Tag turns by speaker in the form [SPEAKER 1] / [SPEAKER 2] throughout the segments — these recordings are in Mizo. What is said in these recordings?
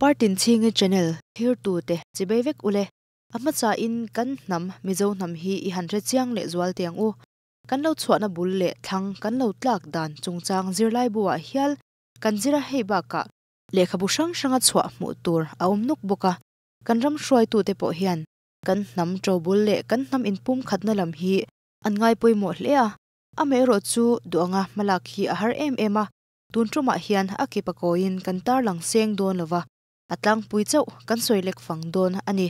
[SPEAKER 1] Partin chhingi channel thirtu te chibei vek ule. A hmasa in kan hnam Mizo hnam hi i han hre chiang leh zual teh ang u. Kan lo chhuahna bul leh thlang kan lo tlak dan chungchang zirlai bu ah hial kan zir a hei bakah lehkhabu hrang hranga chhuah hmuh tur a awm nuk bawk a. Kan ram hruaitute pawh hian kan hnam ṭobul leh kan hnam inpumkhatna lam hi an ngai pawimawh hle a. Amaherawh chu duh anga hmalak hi a har em em a, tun ṭumah hian a kip a kawiin kan tarlang seng dawn lo va, a tlangpui chauh kan sawi lek fang dawn a ni.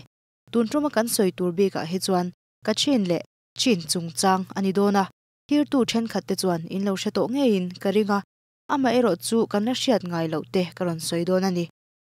[SPEAKER 1] Tun ṭuma kan sawi tur bikah hi chuan ka chin leh chin chungchang a ni dawn a, thirtu ṭhenkhatte chuan in lo hre tawh ngeiin ka ring a, amaherawh chu kan la hriat ngai loh te ka rawn sawi dawn a ni.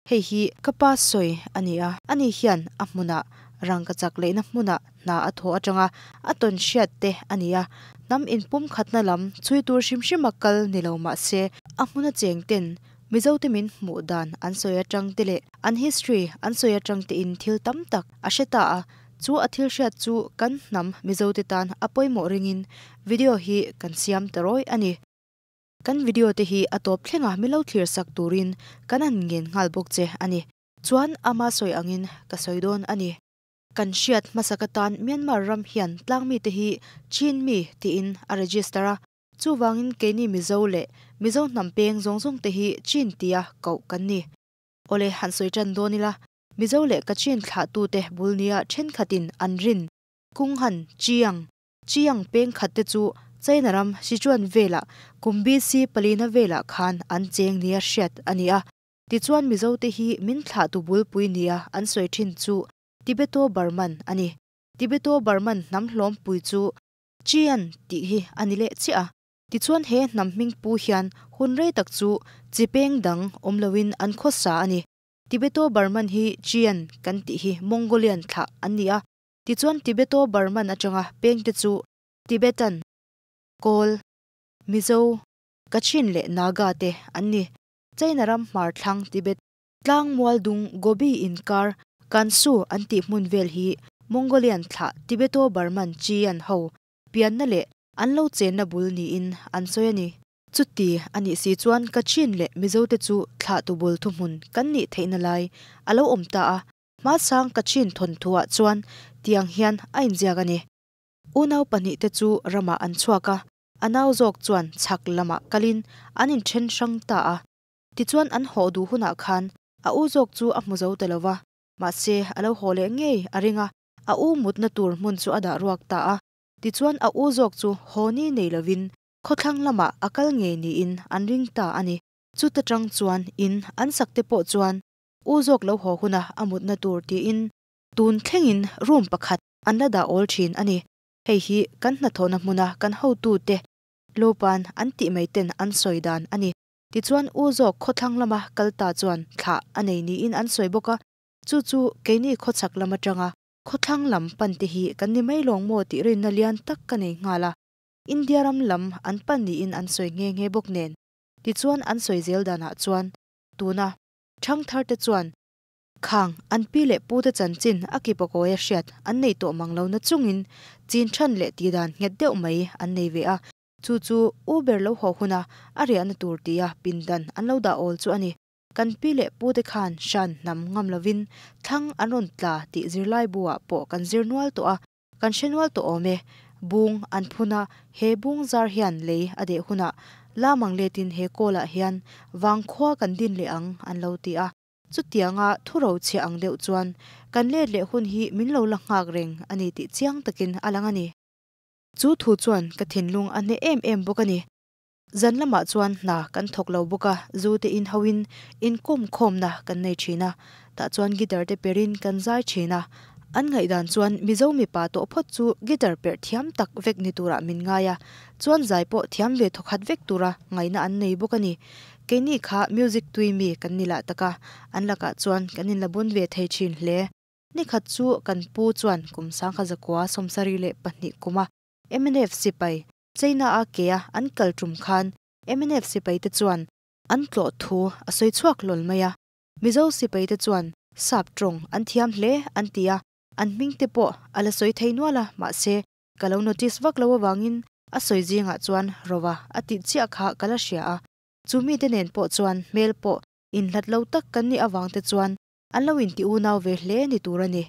[SPEAKER 1] Hei hi ka pa sawi a ni a, ani hian a hmunah rangka chak lehna hmunah hna a thawh atanga a tawn hriat te a ni a, hnam inpumkhatna lam chhui tur hrim hrima kal ni lo mah se a hmuna cheng ten Mizote min hmuh dan an sawi atang te leh an history an sawi atang tein thil tam tak a hre ta a, chu a thil hriat chu kan hnam Mizote tan a pawimawh ringin video hi kan siam ta rawi a ni. Kan video te hi a tawp thlenga milo thlir sak turin kan han ngen nghal bawk che a ni. Chuan ama sawi angin ka sawi dawn a ni. Kan hriat hmasa ka tan Myanmar ram hian tlangmi te hi Chin mi tiin a register a, chuvangin keini Mizo leh Mizo hnam peng zawng zawng te hi Chin tia koh kan ni. Awle han sawi tan dawn ila, Mizo leh Kachin thlahtu te bul nia thenkhatin an rin kung han Chiang Chiang peng khat te chu China ram Sichuan velah kum BC palina velah khan an cheng nia hriat a ni a. Tichuan Mizo te hi min thlahtu bulpui nia an sawi thin chu Tibeto-Burman a ni. Tibeto-Burman hnam hlawmpui chu Chian tih hi a ni leh chiah a. Tichuan he hnam hming pu hian hun rei tak chu chi peng dang awm loin an khawsa a ni. Tibeto-Burman hi Chian kan tih hi Mongolian thlah an ni a. Tichuan Tibeto-Burman atanga pengte chu Tibetan, Kawl, Mizo, Kachin leh Naga te an ni. China ram hmar thlang Tibet tlang mualdung Gobi inkar Kansu an tih hmun vel hi Mongolian thlah Tibeto-Burman Chian ho pianna leh an lo chenna bul niin an sawi a ni. Chuti a nih si chuan Kachin leh Mizo te chu thlahtu bul thuhmun kan nih theihna lai a lo awm ta a, Hmasang Kachin thawnthuah chuan tiang hian a inziak a ni. Unau pahnihte chu ramah an chhuak a, a nau zawk chuan chhak lamah kalin an inthen hrang ta a. Tichuan an haw duh hunah khan a u zawk chu a hmu zo ta lo va, mahse a lo haw leh ngei a ring a, a u mutna tur hmun chu a dah ruak ta a. Tichuan a u zawk chu haw ni nei lovin khawthlang lamah a kal ngei niin an ring ta a ni. Chuta tang chuan in an sakte pawh chuan U zawk lo haw huna a mutna tur tiin tun thlengin room pakhat an la dah awl thin a ni. Hei hi kan hnathawhna hmuna kan hotute Lopan an tih mai ten an sawi dan a ni. Tichuan U zawk khawthlang lama kal ta chuan thlah a nei niin an sawi bawk a, chu chu keini khawchhak lam atanga khawthlang lam pan te hi kan ni mai lawng maw tih rinna lian tak ka nei nghal a. India ram lam an pan niin an sawi nghe nghe bawk nen. Tichuan an sawi zel danah chuan tuna Thangthar te chuan khang an pi leh pu te chanchin a kip a kawi a hriat an nei tawh mang lo na chungin chin than leh tih dan nghet deuh mai an nei ve a, chu chu u ber lo haw huna a riahna tur tia pindan an lo dah awl chu a ni. Kan pi leh pu te khan hran hnam ngam lovin thlang an rawn tla tih zirlai bu ah pawh kan zir nual tawh a, kan hre nual tawh awm e. Bung an phun a, he bung zar hian lei a deh hunah lamang letin he kawlah hian vangkhua kan din leh ang an lo ti a. Chutianga thuro chhia ang deuh chuan kan let leh hun hi min lo la nghak reng a ni tih chiang takin a lang a ni. Chu thu chuan ka thinlung a hneh em em bawk a ni. Zan lamah chuan hna kan thawk lo bawk a, zu te in hoin inkawm khawmna kan nei thin a, tah chuan guitar te perin kan zai thin a. An ngaihdan chuan Mizo mipa tawh phawt chu guitar perh thiam tak vek ni turah min ngai a, chuan zai pawh thiam ve thawkhat vek tura ngaihna an nei bawk a ni. Keini kha music tui mi kan ni lah tak a, an lakah chuan kan inla bun ve thei thin hle. Nikhat chu kan pu chuan kum sangkha zakua 72 kuma mnf sipai China a ke a an kal tum khan mnf sipai te chuan an tlawh thu a sawi chhuak hlawl mai a. Mizo sipai te chuan sap tawng an thiam hle an ti a, an hming te pawh a la sawi thei nual a, mahse ka lo notice vak lo avangin a sawi zingah chuan rova a tih chiah kha ka la hria a. Chu mite nen pawh chuan hmel pawh. Inhlat lo tak kan nih avang te chuan an lo inti unau ve hle ni tur a ni.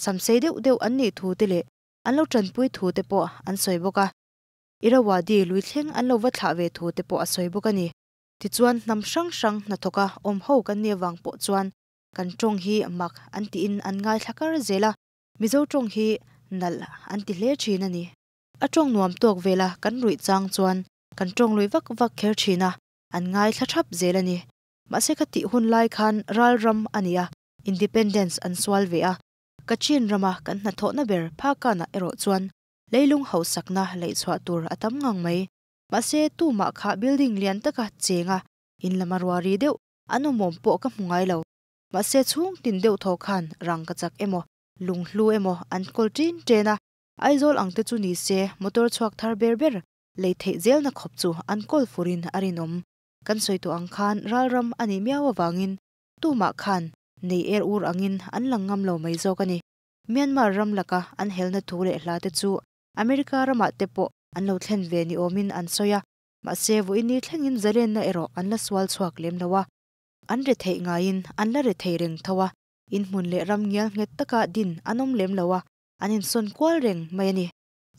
[SPEAKER 1] Samsei deuh deuh an nih thu te leh an lo tanpui thu te pawh an sawi bawk a. Irrawaddy lui thleng an lo va thlah ve thu te pawh a sawi bawk a ni. Tichuan hnam hrang hrang hnathawka awm ho kan nih avang pawh chuan kan tawng hi mak an tiin an ngaithla kar zel a, Mizo tawng hi nalh an ti hle thin a ni. A tawng nuam tawk vela kan ruih chang chuan kan tawng lui vak vak kher thin a, an ngaithla thap zel a ni. Mahse ka tih hun lai khan ral ram a ni a, Independence an sual ve a, Kachin rama kan hnathawhna ber Phakana erawh chuan leilung hausakna laihchhuah tur a tam ngang mai. Mahse tumah kha building lian taka cheng a, in lama ruari deuh an awmawm pawh ka hmu ngai lo. Mahse chhung tin deuh thaw khan rang ka chak emaw, lunghlu emaw an kawl ṭin ṭen a, Aizawl ang te chu ni se motor chhuak thar ber ber lei theih zelna khawp chu an kawl furin a rinawm. Kan sawi tawh ang khan ralram a nih miau avangin tumah khan nei er ur angin an lang ngam lo mai zawk a ni. Myanmar ram laka an helna thu leh hla te chu America ramah te pawh an lo thlen ve ni awmin an sawi a, mahse vawiin ni thlengin zalenna erawh an la sual chhuak lem lo a. An re theih ngaiin an la re thei reng tho a, inhmun leh ram ngial nghet taka din an awm lem lo a, an insawn kual reng mai a ni.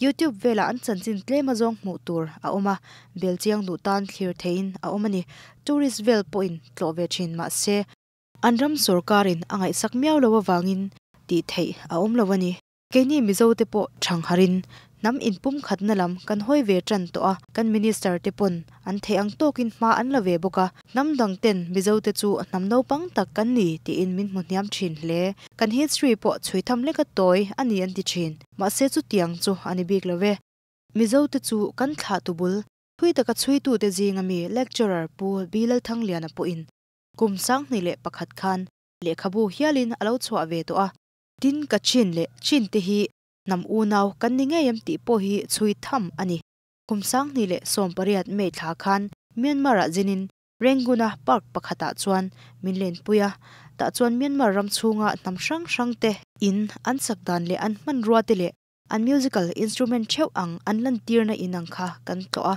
[SPEAKER 1] Youtube velah an chanchin tlem azawng hmuh tur a awm a, bel chiang duh tan thlir theihin a awm a ni. Tourist vel pawhin tlawh ve thin mah se, an ram sorkarin a ngaihsak miau lo avangin tih theih a awm lo a ni. Keini Mizo te pawh thangharin hnam inpumkhatna lam kan hawi ve tan tawh a, kan Minister te pawn an theih ang tawkin hma an la ve bawk a, hnam dang ten Mizo te chu hnam naupang tak kan ni tiin min hmu hniam thin hle. Kan history pawh chhui tham leka tawi a ni an ti thin. Mahse chutiang chu a ni bik lo ve. Mizo te chu kan thlah tu bul, thui taka chhuitute zinga mi Lecturer Pu Bilalthangliana pawhin kum 2001 khan lehkhabu hialin a lo chhuah ve tawh a. Tin ka chin leh chin te hi hnam unau kan ni ngei em tih pawh hi chhui tham a ni. Kum 2018 May thla khan Myanmar ah zinin Rangoon a park pakhat ah chuan min lenpui a, tah chuan Myanmar ram chhunga hnam hrang hrang te in an sak dan leh an hmanrua te leh an musical instrument theuh ang an lantirna in ang kha kan tlawh a,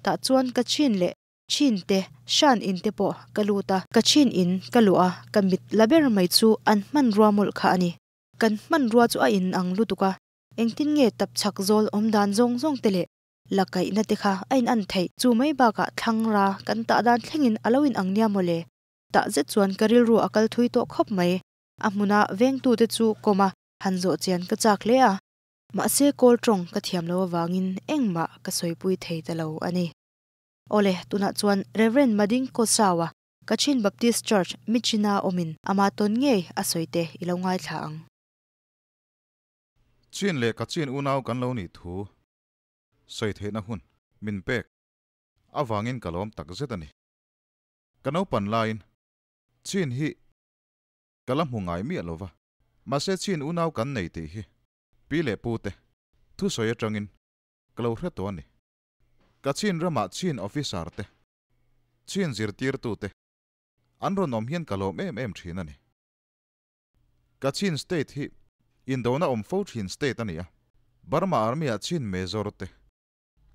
[SPEAKER 1] tah chuan ka chin leh Chin te, Shan in te pawh ka lut a. Ka chin in ka luh a, ka mit la ber mai chu an hmanrua mawlh kha a ni. Kan hmanrua chu a in ang lutuk a, engtin nge tap chhak zawl awm dan zawng zawng te leh la kaihna te kha a in an theih. Chu mai bakah thlang ra kan tah dan thlengin a lo in ang nia mawle. Tah zet chuan ka rilru a kal thui tawh khawp mai. A hmuna vengtute chu kawm a, han zawh chian ka chak hle a. Mahse kawl tawng ka thiam lo avangin engmah ka sawipui thei ta lo a ni. Awle, tunah chuan Rev. Mading Kosawa, Kachin Baptist Church, Myitkyina awmin ama tawn ngei a sawi te i lo ngaithla ang.
[SPEAKER 2] Chin leh Kachin unau kan lo nih thu sawi theihna hun min pek avangin ka lawm tak zet a ni. Ka naupan laiin Chin hi ka la hmu ngai miah lova, mahse Chin unau kan nei tih hi pi leh pu te thusawi atangin ka lo hre tawh a ni. Kachin ramah Chin officer te, Chin zirtirtu te an rawn awm hian ka lawm em em thin a ni. Kachin state hi indona awm fo thin state a ni a, Burma army ah Chin major te,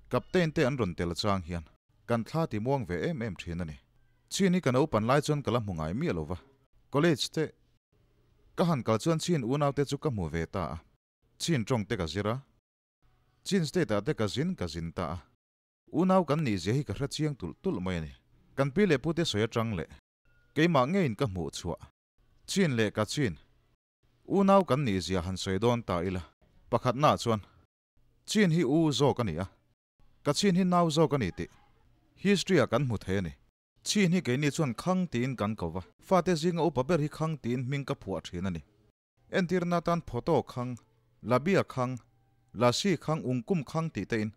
[SPEAKER 2] captain te an rawn tel chang hian kan thla ti muang ve em em thin a ni. Chin hi ka naupan lai chuan ka la hmu ngai miah lova, college te ka han kal chuan Chin unau te chu ka hmu ve ta a, Chin tawng te ka zir a, Chin state ah te ka zin ka zin ta a. Unau kan nih zia hi ka hre chiang tulh tulh mai a ni. Kan pi leh pute sawi atang leh keimah ngeiin ka hmuh chhuah. Chin leh ka chin. Unau kan nih zia han sawi dawn ta ila. Pakhatna ah chuan Chin hi u zawk a ni a, ka chin hi nau zawk a ni tih history ah kan hmu thei a ni. Chin hi keini chuan khang tiin kan ko va, fate zinga upa ber hi khang tiin hming ka phuah thin a ni. Entirna tan photo khang, labia khang, lasi khang ungkum khang tih te in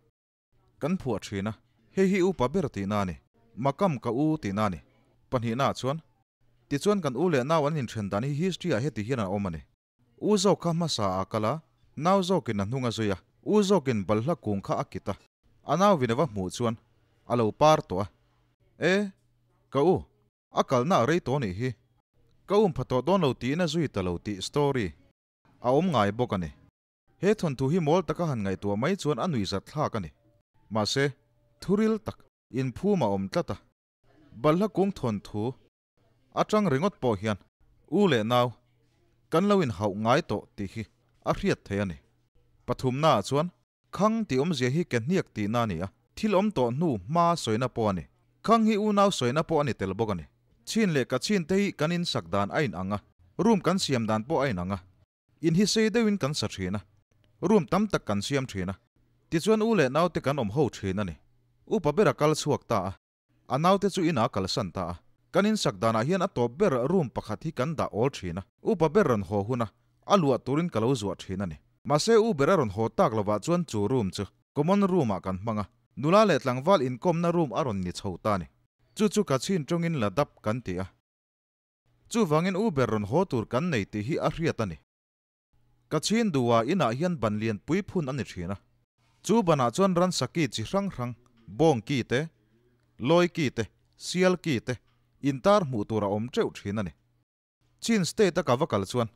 [SPEAKER 2] kan phuah thin a, hei hi upa ber tihna a ni, makam ka u tihna a ni. Pahnihna ah chuan, tichuan kan u leh nau an inthen dan hi history ah heti hian a awm a ni. U zawk kha hmasa ah kal a, nau zawkin a hnung a zui a, u zawkin balhla kung kha a kit a, a nauvin a va hmuh chuan a lo par tawh a, E, ka u, A kalna a rei tawh nih hi. Ka um pha tawh dawn lo tiin a zui ta lo tih story a awm ngai bawk a ni. He thawnthu hi mawl taka han ngaihtuah mai chuan a nuihzat thlak a ni. Mahse, thuril tak inphum a awm tlat a. Balhla kung thawnthu Atang ringawt pawh hian u leh nau kan lo inhauh ngai tawh tih hi a hriat theih a ni. Pathumnaah chuan Khang tih awmzia hi ke hniak tihna a ni a, thil awm tawh hnu hma sawina pawh a ni. Khang hi unau sawina pawh a ni tel bawk a ni. Chin leh ka chin te hi kan insak dan a inang a, room kan siam dan pawh a inang a. In hi sei deuhin kan sa thin a, room tam tak kan siam thin a. Tichuan u leh naute kan awm ho thin a ni. Upa ber a kal chhuak ta a. A naute chu inah a kalsan ta a. Kan insak danah hian a tawp ber room pakhat hi kan dah awl thin a. Upa ber rawn haw huna a luah turin ka lo zuah thin a ni. Mahse u ber a rawn haw tak lovah chuan chu room chu common room ah kan hmang a. Nula leh tlangval inkawmna room a rawn ni chho ta a ni. Chu chu ka chhin tawngin la dap kan ti a. Chuvangin u ber rawn haw tur kan nei tih hi a hriat a ni. Ka chhin duha inah hian ban lian pui phun a ni thin a. Chu banah chuan ransa ki chi hrang hrang, bawng ki te, lawi ki te, sial ki te intar hmuh tur a awm teuh thin a ni. Chin state a ka va kal chuan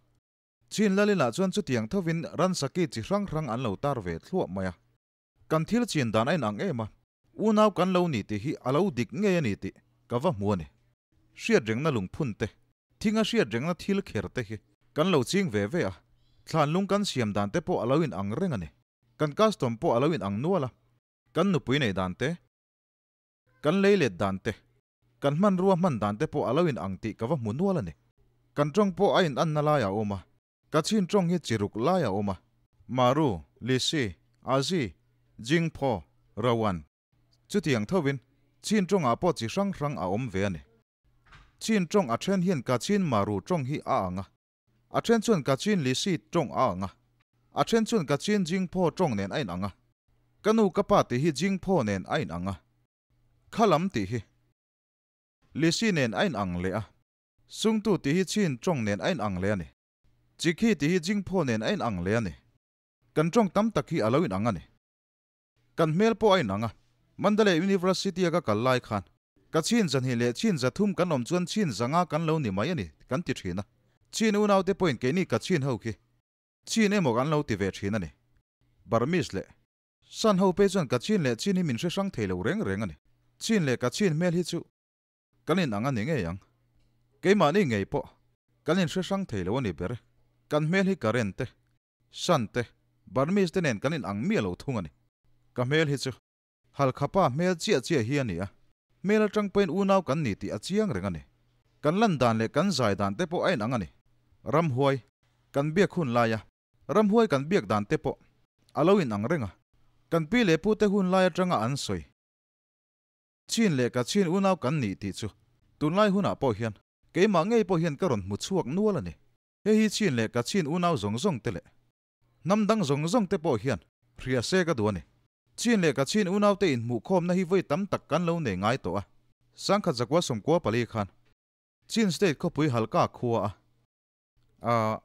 [SPEAKER 2] Chin Lalinah chuan chutiang thovin ransa ki chi hrang hrang an lo tar ve thluah mai a. Kan thil chin dan a inang em a, unau kan lo ni tih hi a lo dik ngei a ni tih ka va hmu a ni. Hriatrengna lungphun te, thinga hriatrengna thil kher te hi kan lo ching ve ve a, thlan lung kan siam dan te pawh a lo inang reng a ni. Kan custom pawh a lo inang nual a, kan nupui nei dan te, kan lei let dan te, kan hmanrua hman dan te pawh a lo inang tih ka va hmu nual a ni. Kan tawng pawh a inanna lai a awm a, Ka chin tawng hi chi ruk lai a awm a, Maru, Lisi, Azi, Jingpho, Rawan. Chutiang thovin chin tawngah pawh chi hrang hrang a awm ve a ni. Chin tawng a then hian ka chin Maru tawng hi a ang a, a then chuan ka chin Lisi tawng a ang a, a then chuan ka chin Jingpho tawng nen a inang a. Ka nu ka pa tih hi Jingpho nen a inang a, kha lam tih hi Lisi nen a inang leh a, Sungtu tih hi chin tawng nen a inang leh a ni. Chikhi tih hi Jingphaw nen a inang leh a ni. Kan tawng tam tak hi a lo inang a ni. Kan hmel pawh a inang a. Mandalay University a ka kal lai khan ka chin zahnih leh chin zathum kan awm chuan chin zanga kan lo ni mai a ni kan ti thin a. Chin unaute pawhin keini ka chin ho khi chin emaw kan lo ti ve thin a ni. Burmese leh San ho pei chuan ka chin leh chin hi min hre hrang thei lo reng reng a ni. Chin leh ka chin hmel hi chu Kan inang a ni ngei ang. Keimahni ngei pawh kan inhre hrang thei lo a ni ber. Kan hmel hi Karen te, Shan te, Burmese te nen kan inang miah lo thung a ni. Ka hmel hi chu Halkhapa hmel chiah chiah hi a ni a, hmel atang pawhin unau kan ni tih a chiang reng a ni. Kan lan dan leh kan zai dan te pawh a inang a ni. Ramhuai kan biak hun laia ramhuai kan biak dan te pawh a lo inang reng a. Kan pi leh pute hun lai atanga an sawi. Chin leh ka chin unau kan nih tih chu tunlai hunah pawh hian keimah ngei pawh hian ka rawn hmu chhuak nual a ni. Hei hi chin leh ka chin unau zawng zawng te leh hnam dang zawng zawng te pawh hian hria se ka duh a ni. Chin leh ka chin unau te inhmuhkhawmna hi vawi tam tak kan lo nei ngai tawh a. Sangkhat zakua sawmkua pali khan Chin State khawpui Halka khua a a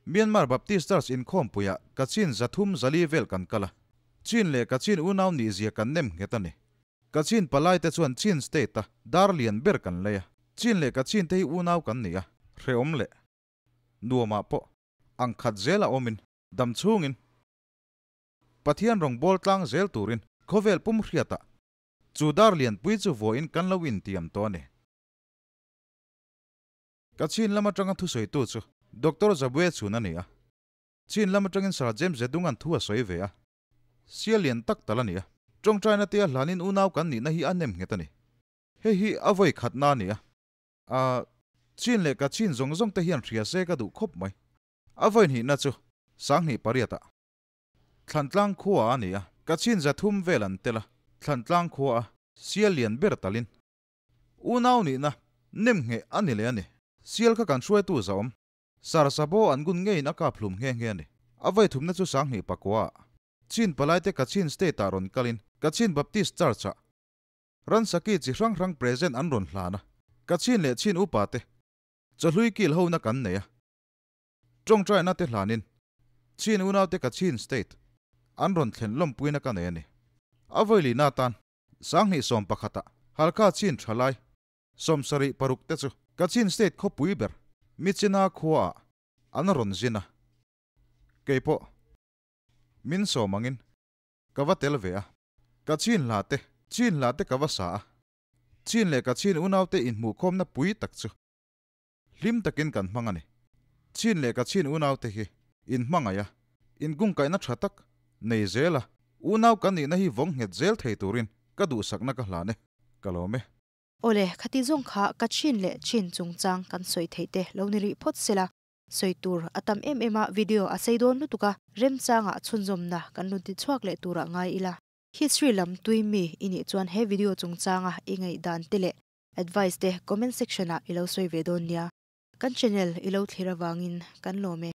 [SPEAKER 2] Myanmar Baptist Church inkhawmpuiah Kachin zathum zali vel kan kal a, Chin leh Kachin unau nihzia kan nem nghet a ni. Kachin palai te chuan Chin State a dar lian ber kan lei a, Chin leh Kachin te hi unau kan ni a, hrehawm leh nuamah pawh ang khat zel a awmin dam chhungin Pathian rawngbâwl tlang zel turin khawvel pum hriatah chu dar lianpui chu vawiin kan lo intiam tawh a ni. Ka chin lam atanga thusawitu chu Doctor Zabue chhun a ni a. Chin lam atangin Sir James Zedunga'n thu a sawi ve a. Sial lian tak tal a ni a. Tawngtaina te a hlanin unau kan nihna hi a nem nghet a ni. Hei hi a vawi khatna a ni a. A chin leh ka chin zawng zawng te hian hria se ka duh khawp mai. A vawi hnihna chu Sanghnih pariat ah Thlantlang khua a ni a. Ka chin zathum vel an tel a. Thlantlang khua a sial lian ber talin Unau nihna nem ngheh a ni leh a ni. Sial kha kan hruaitu zaawm. Sar Sabo an gun ngeiin a kap hlum nghe nghe a ni. A vawi thumna chu Sanghnih pakua ah Chin palaite Kachin State ah rawn kalin Kachin Baptist Church ah Ransaki chi hrang hrang present an rawn hlan a. Kachin leh Chin upa te chawhlui kil hona kan nei a. Tawngtaina te hlanin Chin unaute Kachin State an rawn thlen lawmpuina ka nei a ni. A vawi lihna atan Sanghnih 11 ah Halkha chin tha lai 76 te chu Kachin State khawpui ber Michina khua ah an rawn zin a, keipawh min sawm angin ka va tel ve a, Kachin hla te chin hla te ka va sa a, Chin leh Kachin unaute inhmuhkhawmna pui tak chu. Hlim takin kan hmang a ni. Chin leh Kachin unaute hi inhmangaih a, inkungkaihna tha tak nei zel a, unau kan nihna hi vawng nghet zel thei turin ka duhsakna ka hlan e. Ka lawm e.
[SPEAKER 1] Awle, khati zawng kha Kachin leh Chin chungchang kan sawi theih te lo ni rih phawt sela, sawi tur a tam em em a, video a sei dawn lutuk a, remchangah chhunzawmna kan rawn ti chhuak leh turah ngai ila. History lam tui mi i nih chuan he video chungchanga i ngaihdan te leh advice te comment section ah i lo sawi ve dawn nia. Kan channel i lo thlir avangin kan lawm e.